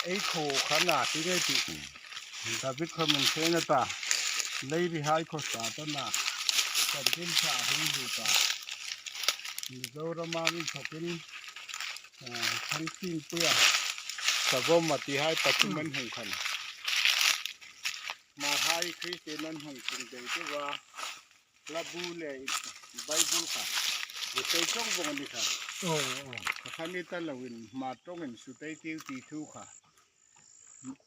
Ei kho kha na ti nge ti David kho min the na ta lei ri hai kho sa ta na chanchin tha hung hu ta Mizorama min thawkin Thangching puia Savawm a ti hai pathum an hung khan Mahai Kristian an hung tung dei deuh a Hla bu leh Bible kha Sutei tawng vawng a ni kha. Ka khan i ta loin hma tawngin Sutei tiu ti thu kha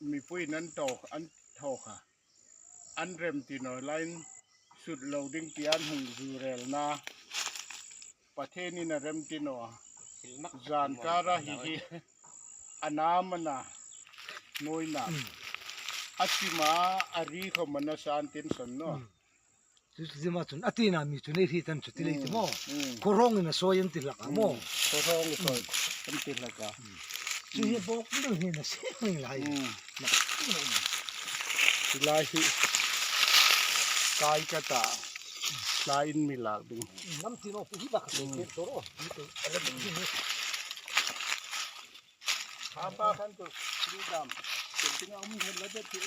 mipuiin an tawk an thaw kha an rem ti nawi laiin sut lo ding tia an hung zu relna Pathianin a rem ti naw zan kara hi hi a nam a na nawi na a chima a ri khawm a nasa an tin sawn naw. Chu zima chun a tina mi chu nei hi tan chu ti lei ti maw khawrawng in a sawi an ti hlak a maw khawrawng i sawi an ti hlak a chu hi bawk deuh hian a seng reng lai tilai hi kai ka ta tlai in mi lak ding nam ti no pu hi ba ka te te to ro ni te ala ding ni ha pa khan tu ni dam tin a um thel la de ti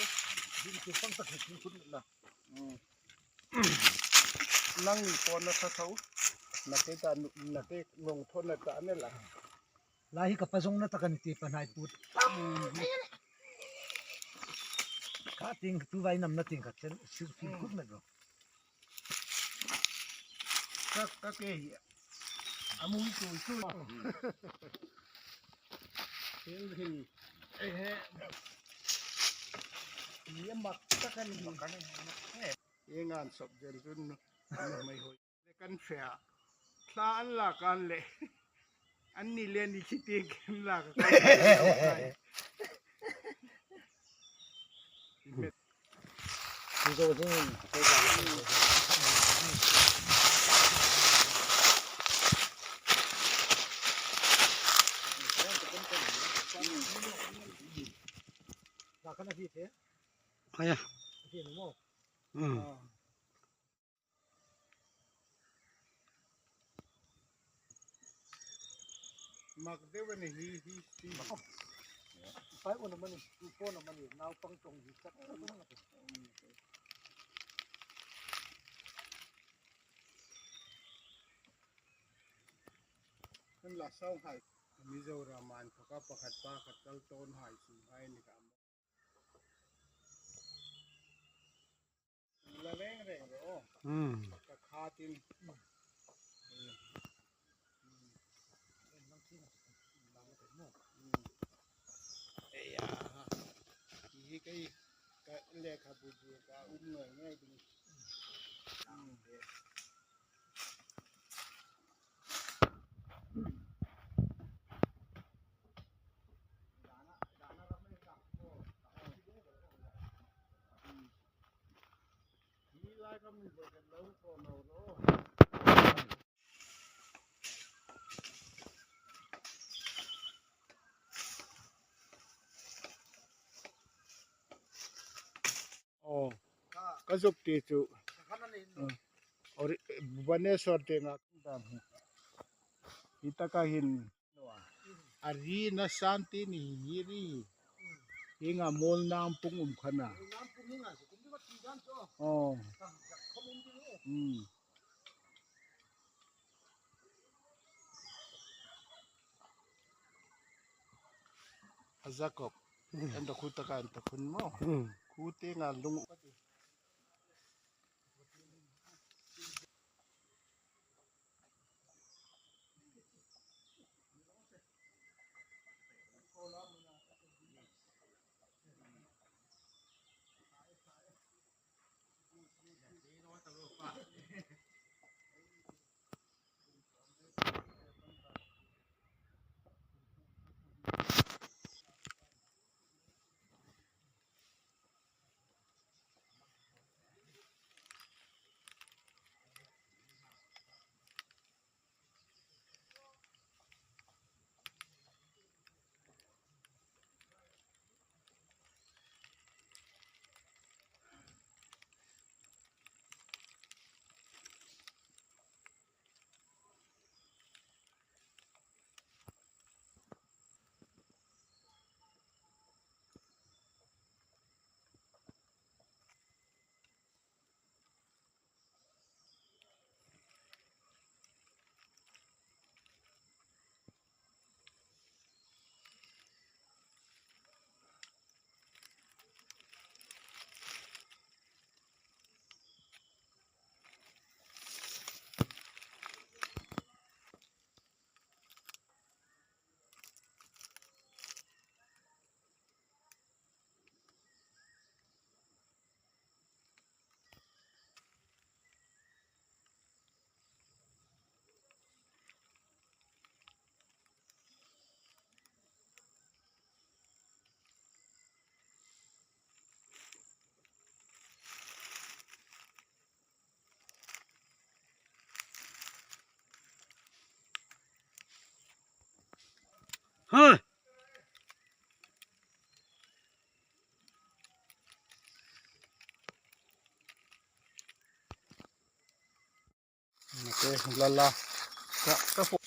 ding chu pang ta khat khun la Nang ni pawn na tha tho na te ta na te ngong thon na ta ne la. Lai hi ka pazong na tak ani ti pahnai put kha ting tu vai nam na ting kha chen sir phim khut mai bro. Ka ka ke hi amui tu tu. Thil hi ni mak tak a ni eng an sawp zel chu nu mai hawi le kan hria thla an lak an leh an ni le ni khi ti kan lak a Mak deuh a ni hi hi hi. Pai on mani tu phone mani naupang tawng hi chak tak a ni. Kan la sau hai. Mizoram an thawk a pakhat pa khat kal tawn hai su hai ni ka. La reng reng rawh aw. Ka khat in. Eia ha. Ti hi kei ka lehkhabu zir ka um ngei ngei ding. Aw ka zuk ti chu Bhubaneswar te nga hi taka hin a ri na santi ni hi ri hi nga mawl nang pung um khan a aw um a zakawp an ta khu taka an ta khun maw khu te nga lung Te la la ka ka pawh